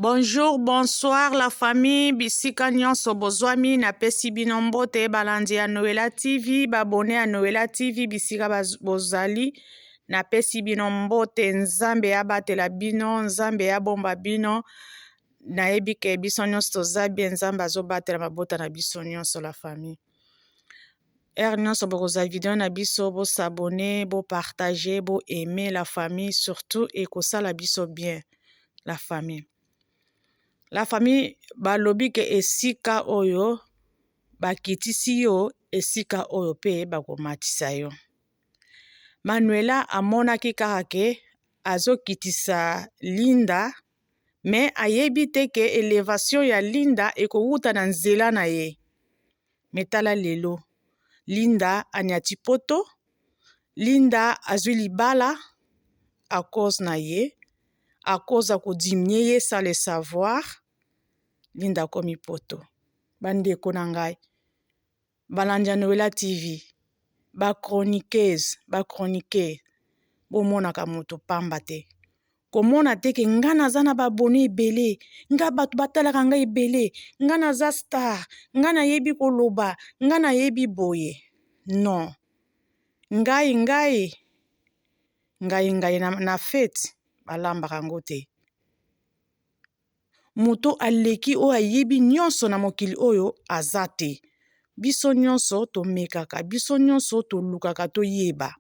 Bonjour, bonsoir la famille, bisika nyonso bozwami, napesi bino mbote balandi ya Noela TV, babone ya Noela TV bisika bozali, napesi bino mbote, Nzambe abatela bino, Nzambe abomba bino. Nayebi ke biso nyonso toza bien, Nzambe azobatela mabota na biso nyonso la famille. Heure nyonso bokozwa video na biso, bosabone, bopartage, boaime la famille, surtout ekosala biso bien la famille. La famille, balobi ke esika oyo bakitisi yo, esika oyo mpe bakomatisa yo. Manuela amonaki kaka ke azokitisa Linda, me ayebi te ke elevation ya Linda ekowuta na nzela na ye. Me tala lelo, Linda anyati poto, Linda azwi libala à cause na ye, à cause ya kodiminuer ye sans le savoir. Linda akomi poto. Bandeko na ngai, balandi ya Noela TV, ba chroniqueuse, ba chroniqueur, bomonaka moto pamba te. Komona te ke nga naza na babone ebele, nga bato batalaka nga ebele, nga naza star, nga nayebi koloba, nga nayebi boye. Non. Ngai ngai ngai ngai na fete balambaka yango te. Moto aleki oyo ayebi nyonso na mokili oyo aza te. Biso nyonso tomekaka, biso nyonso tolukaka toyeba.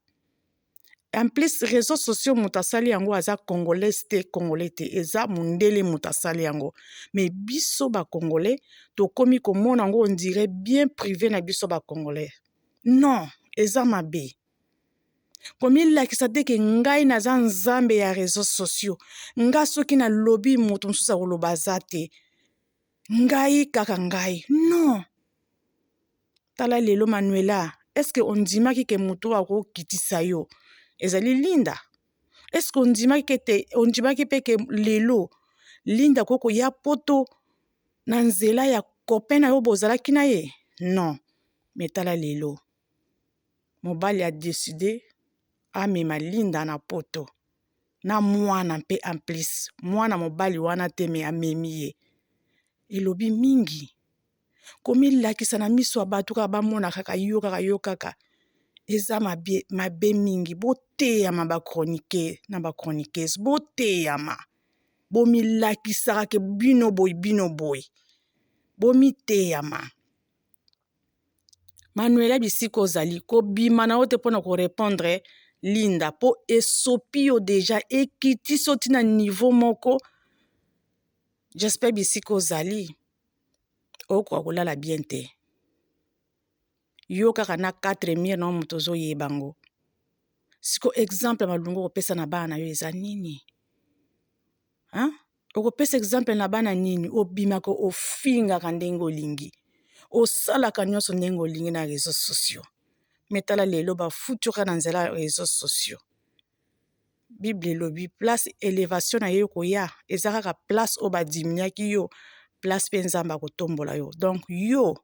En plus, réseaux sociaux, moto asali yango aza congolaise te, congolais te, eza mondele moto asali yango. Mais biso bacongolais tokomi komona yango on dirait bien privé na biso bacongolais. Non, eza mabe. Komilakisa te ke ngai naza nzambe ya réseaux sociaux, nga soki nalobi moto mosusu akoloba aza te, ngai kaka ngai. Non. Tala lelo Manuela, est-ce que ondimaki ke moto akokitisa yo ezali Linda? Est-ce que ondimaki te, ondimaki mpe ke lelo Linda akoki koya poto na nzela ya copain na yo bozalaki na ye? Non. Me tala lelo, mobali adécider amema Linda na poto na mwana mpe, en plus mwana mobali wana te, me amemi ye. Elobi mingi. Komilakisa na miso ya bato kaka bamona kaka yo, kaka yo kaka, eza mabe, mabe mingi. Boteyama bachroniqueur na bachroniqueuse, boteyama. Bomilakisaka ke bino boye, bino boye, bomiteyama. Manuela, bisika ozali, kobima na yo te mpona korépondre Linda, mpo esopi yo déjà, ekitisi yo ntina niveau moko. J'espère bisika ozali okoka kolala bien te, yo kaka na 4 murs na moto ozoyeba yango. Siko exemple ya malungu okopesa na bana na yo eza nini, hein? Okopesa exemple na bana nini? Obimaka, ofingaka ndenge olingi, osalaka nyonso ndenge olingi na réseaux sociaux. Me tala lelo, bafuti yo kaka na nzela ya réseaux sociaux. Bible elobi place élévation na ye koya eza kaka place oyo badiminuaki yo, place mpe Nzambe akotombola yo. Donc yo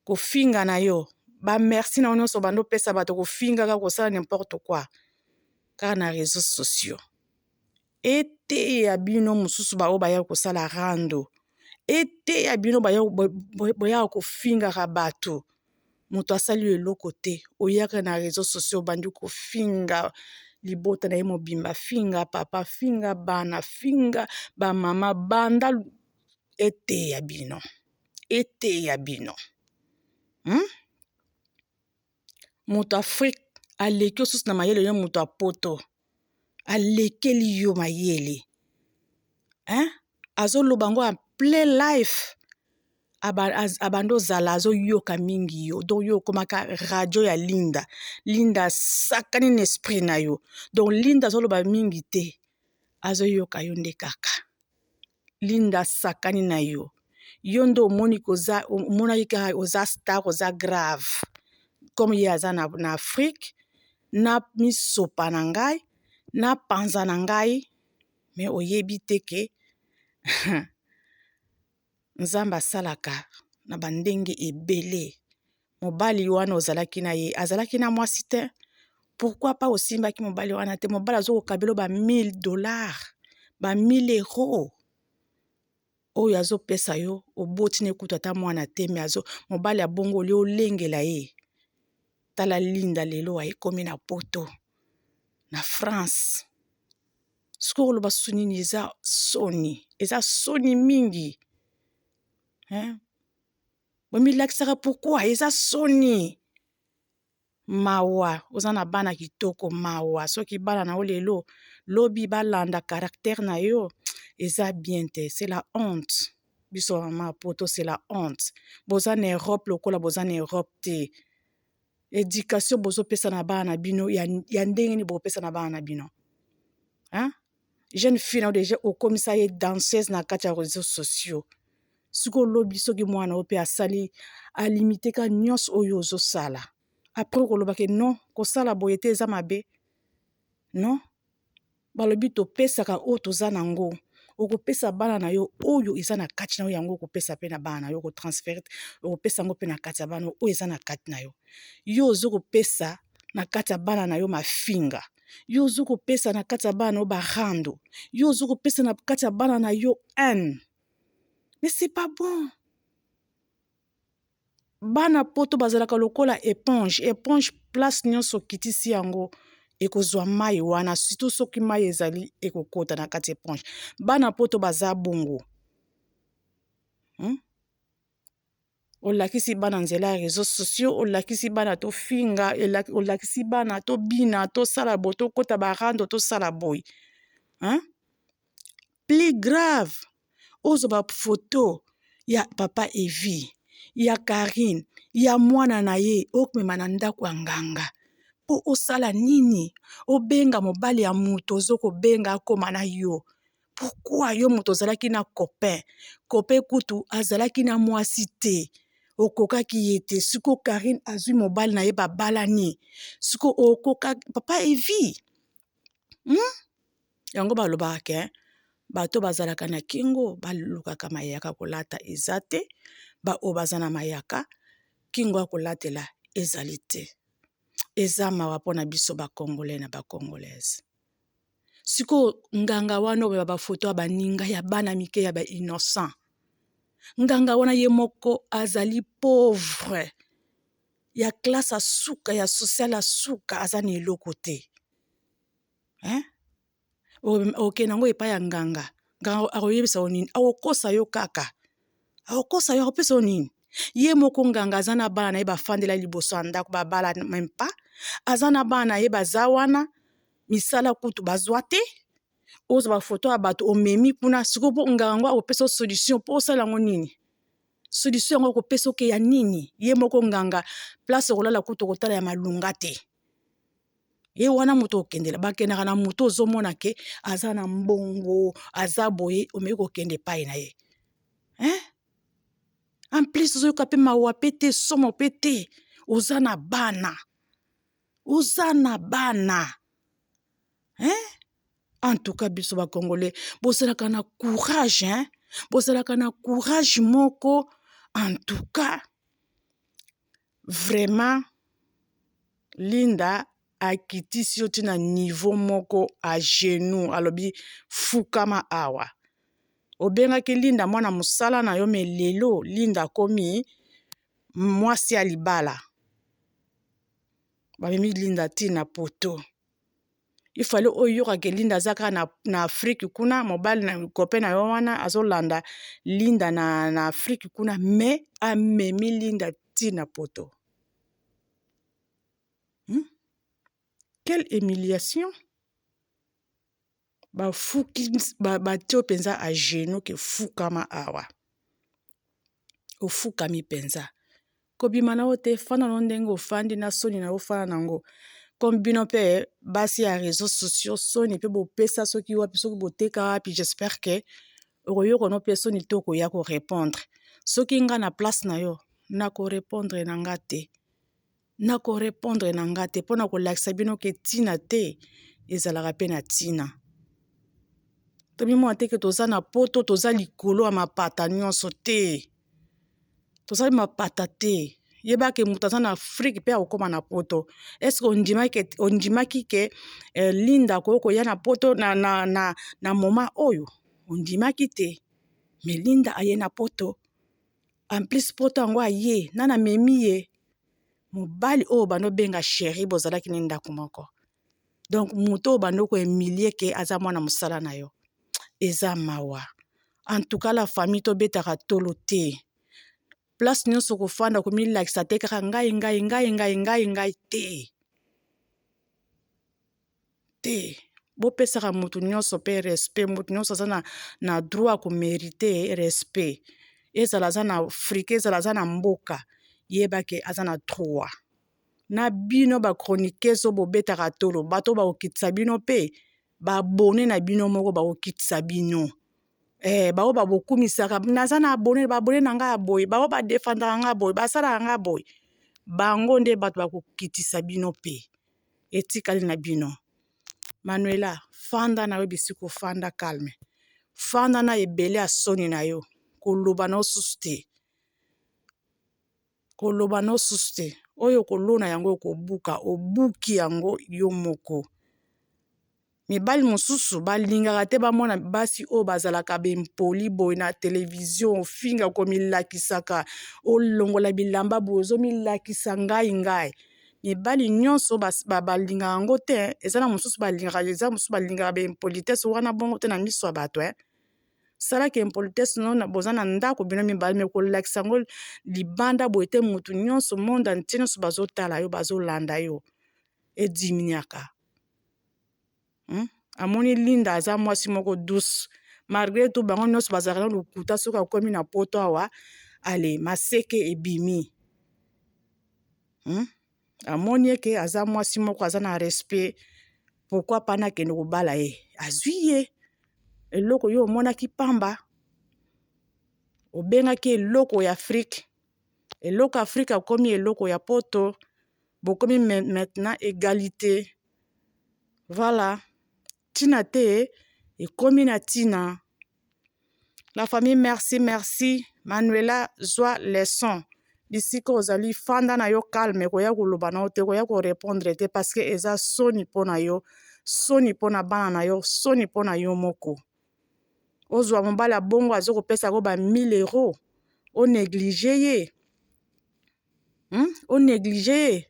kofinga na yo, bamerci na yo nyonso bando opesa bato, kofinga kaka, kosala n'importe quoi kaka na réseaux sociaux, eteya bino mosusu baoyo baya kosala rando, eteya bino boyaka kofingaka bato. Moto asali yo eloko te, oyaka na réseaux sociaux, obandi kofinga libota na ye mobimba, finga papa, finga bana, finga bamama, banda. Eteya bino, eteya bino, Moto Afrique aleki yo susu na mayele, yo moto ya poto alekeli yo mayele, hein? Azoloba yango en plein life, abandi ozala azoyoka mingi yo. Donc yo okomaka radio ya Linda. Linda asakani na esprit na yo. Donc Linda azoloba mingi te, azoyoka yo nde kaka. Linda asakani na yo. Yo nde omoni koza, omonaki kaka oza star, oza grave comme ye aza na Afrique, na misopa na ngai, na panza na ngai. Me oyebi te ke Nzambe asalaka na bandenge ebele. Mobali wana ozalaki na ye azalaki na mwasi te. Pourquoi pas osimbaki mobali wana te? Mobali azokokabela ba 1000 dollars, ba 1000 euros. Oyo azopesa yo oboti ne kutu ata mwana te, me azo mobali ya bongo olie olengela ye. Tala Linda lelo ayekomi na poto na France. Sikoyo koloba susu nini? Eza soni, eza soni mingi, hein? Bomilakisaka pourquoi? Eza soni, mawa. Oza na bana kitoko, mawa soki bana na yo lelo lobi balanda caractère na yo, eza bien te. C'est la honte. Biso mama poto, c'est la honte. Boza na Europe lokola boza na Europe te. Éducation bozopesa na bana na bino ya ndenge nini bokopesa na bana na bino, hein? Jeune fille na yo déjà okomisa ye danseuse na kati ya réseaux sociaux. Soki olobi, soki mwana oyo mpe asali alimite ka nyonso oyo ozosala, après okolobake non, kosala boye te, eza mabe. Non, balobi topesaka oyo toza nango. Okopesa bana na yo oyo eza na kati na yo, yango okopesa mpe na bana na yo, okotransférer, okopesa yango mpe na kati ya bana oyo eza na kati na yo. Yo ozo kopesa na kati ya bana na yo mafinga, yo ozo kopesa na kati ya bana na yo barando, yo ozo kopesa na kati ya bana na yo haine. Mais c'est pas bon. Bana poto bazalaka lokola éponge. Éponge, place nyonso okitisi yango, ekozwa mai wana, surtout soki mai ezali, ekokota na kati éponge. Bana poto baza bongo, Olakisi bana nzela ya réseaux sociaux, olakisi bana tofinga, olakisi bana tobina, tosala boye, tokɔta barando, tosala boye, hein? Plus grave, ozwa bafoto ya papa Evi, ya Karine, ya mwana na ye, okomema na ndako ya nganga mpo osala nini? Obenga mobali ya moto, ozo kobenga akóma na yo. Pourquoi yo moto ozalaki na copain? Copain kutu azalaki na mwasi te, okokaki ye te. Sikoyo Karine azwi mobali na ye, babalani. Sikoyo okoka papa Evi, Yango balobaka ke bato bazalaka na kingo balukaka mayaka kolata eza te. Baoyo baza na mayaka, kingo ya kolatela ezali te. Eza mawa mpona biso Bacongolais na Bacongolaise. Sikoyo nganga wana oyo bafoto ya baninga ya bana mike, ya bainnocent, nganga wana ye moko azali pauvre ya classe asuka, ya social asuka, aza na eloko te, hein? Okende yango epai ya nganga, nganga akoyebisa yo nini? Akokosa yo kaka, akokosa yo, akopesa yo nini? Ye moko nganga aza na bana na ye, bafandela liboso ya ndako, babala même pas, aza na bana na ye, baza wana, misala kutu bazwa te. Ozwa bafoto ya bato, omemi kuna. Sikoyo mpo nganga yango akopesa yo solution mpo osala yango nini? Solution yango akopesa oke ya nini? Ye moko nganga, place okolala kutu kotala ya malunga te. Ye wana moto okendela, bakendaka na moto ozomona ke aza na mbongo, aza boye, omeki kokende epai na ye, hein? En plus ozoyoka mpe mawa mpe te, somo mpe te. Oza na bana, oza na bana, hein? En tout cas, biso Bacongolais, bozalaka na courage, hein? Bozalaka na courage moko. En tout cas, vraiment, Linda akitisi yo ntina niveau moko à genoux, alobi fukama awa. Obengaki Linda mwana mosala na yo, me lelo Linda akomi mwasi ya libala. Bamemi Linda ntina poto. Ifale oyokaka Linda aza kaka na Afrique kuna, mobali na copain na yo wana azolanda Linda na Afrique kuna, me amemi Linda ntina poto, Quelle humiliation! Bafuki, batie mpenza à genoux ke fukama awa. Ofukami mpenza, kobima na yo te, fanda na ndenge ofandi na soni na yo, ofanda nango comme bino mpe basi ya réseaux sociaux. Soni mpe bopesa soki wapi, soki boteka wapi. J'espère ke okoyoka no mpe soni te, okoya korépondre. Soki nga na place na yo, nakorépondre na nga te, nakorépondre na nga te, mpona kolakisa bino ke ntina te ezalaka mpe na ntina. Tomimona te ke toza na poto, toza likolo ya mapata nyonso te, tozali mapata te. Yebake moto aza na Afrique mpe akokóma na poto. Est-ce ondimaki ke Linda akoki koya na poto na moment oyo? Ondimaki te. Mais Linda aye na poto, en plus poto yango aye nana amemi ye mobali oyo bando benga chéri, bozalaki ne ndako moko. Donc moto oyo bando kohumilie ke aza mwana mosala na yo, eza mawa. En tout cas, la famille, tobetaka tolo te. Place nyonso kofanda, komilakisa te kaka ngai, ngai, ngai, ngai, ngai, ngai te te. Bopesaka motu nyonso mpe respect. Motu nyonso aza na droit ya komérite respect. Ezala aza na Afrique, ezala aza na mboka, yebake aza na droit na bino. Bachroniqueuse oyo bobetaka tolo, bato bakokitisa bino mpe baabonnés na bino moko bakokitisa bino. Bao babokumisaka naza na abonné, baabonnés na ngai ya boye, bao badefendaka ngai boye, basalaka ngai boye, bango nde bato bakokitisa bino mpe etikali na bino. Manuela, fanda na yo bisika ofanda, calme, fanda na ebele ya soni na yo. Koloba na yo susu te, koloba na yo susu te. Oyo kolona yango okobuka, obuki yango yo moko. Mibali mosusu balingaka te bamona basi oyo bazalaka bempoli boye na televizio. Ofinga, komilakisaka, olongola bilamba boye, ozomilakisa ngai ngai. Mibali nyonso balingaka yango te. Eza na mosusu balingaka, eza mosusu balingaka baimpolitesse wana bongo te na miso ya bato. Salaka impolitesse no boza na ndako bino mibale, me kolakisa yango libanda boye te. Motu nyonso, monde entier nyonso bazotala yo, bazolanda yo, ediminuaka. Amoni Linda aza mwasi moko douce malgré tout. Bango nyonso bazalaka na lokuta. Soki akomi na poto awa, ale maseke ebimi. Amoni eke aza mwasi moko aza na respect, pourquoi pas nakende kobala ye? Azwi ye eloko yo omonaki pamba, obengaki eloko ya Afrique. Eloko Afrique akomi eloko ya poto, bokomi maintenant égalité. Voilà, ntina te ekomi na ntina. La famille, merci, merci. Manuela, zwa leçon. Bisika ozali, fanda na yo calme. Koya koloba na yo te, koya korépondre te, parce que eza soni mpo na yo, soni mpo na bana na yo, soni mpo na yo moko. Ozwa mobali ya bongo, aza kopesa ko ba 1000 euro, onéglige ye, Onéglige ye.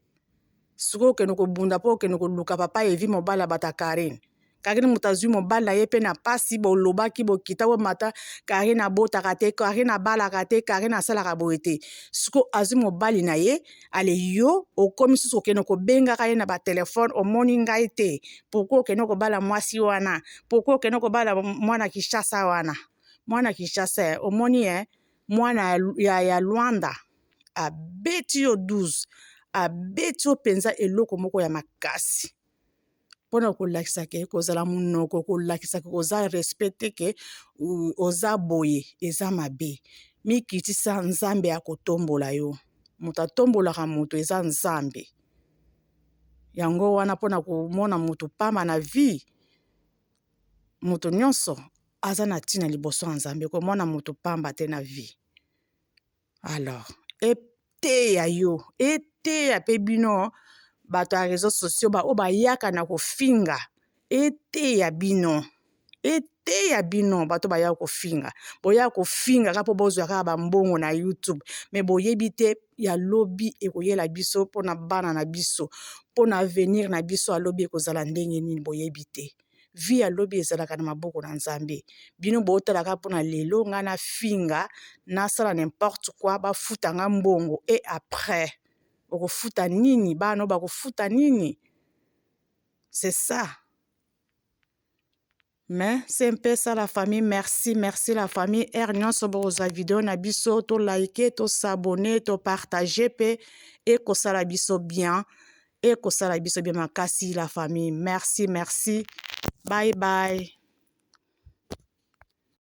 Sikoyo okende kobunda mpo okende koluka papa Evi, mobali ya bato ya Karine. Karine moto azwi mobali na ye mpe na pasi. Bolobaki, bokita, bomata, Karine abotaka te, Karine abalaka te, Karine asalaka boye te. Sikoyo azwi mobali na ye, ale yo okomi susu kokende kobengaka ye na batelefone. Omoni ngai te, pourquoi okende kobala mwasi wana? Pourquoi okende kobala mwana Kinshasa wana? Mwana Kinshasa, omoni e mwana ya Lwanda abeti yo 12, abeti yo mpenza eloko moko ya makasi mpona kolakisa ke kozala monoko, kolakisa ke oza respect te, ke oza boye, eza mabe. Mikitisa, Nzambe akotombola yo. Moto atombolaka moto eza Nzambe. Yango wana, mpona komona moto pamba na vie, moto nyonso aza na ntina liboso ya Nzambe. Komona moto pamba te na vie. Alors eteya yo, eteya mpe bino bato ya réseau sociaux baoyo bayaka na kofinga. Eteya bino, eteya bino bato baya kofinga. Boya kofinga kaka mpo bozwa kaka bambongo na YouTube, me boyebi te ya lobi ekoyela biso, mpona bana na biso, mpona avenir na biso. Alobi ekozala ndenge nini, boyebi te. Vie ya lobi ezalaka na maboko na Nzambe. Bino botalaka mpona lelo, ngai nafinga, nasala n'importe quoi, bafuta nga mbongo, et après okofuta nini? Bana bakofuta nini? C'est ça. Mais c'est un peu ça, la famille. Merci, merci la famille. Heure nyonso bokozwa video na biso, tolike, tosabonner, topartage mpe ekosala biso bien, ekosala biso bien makasi. La famille, merci, merci, bye bye.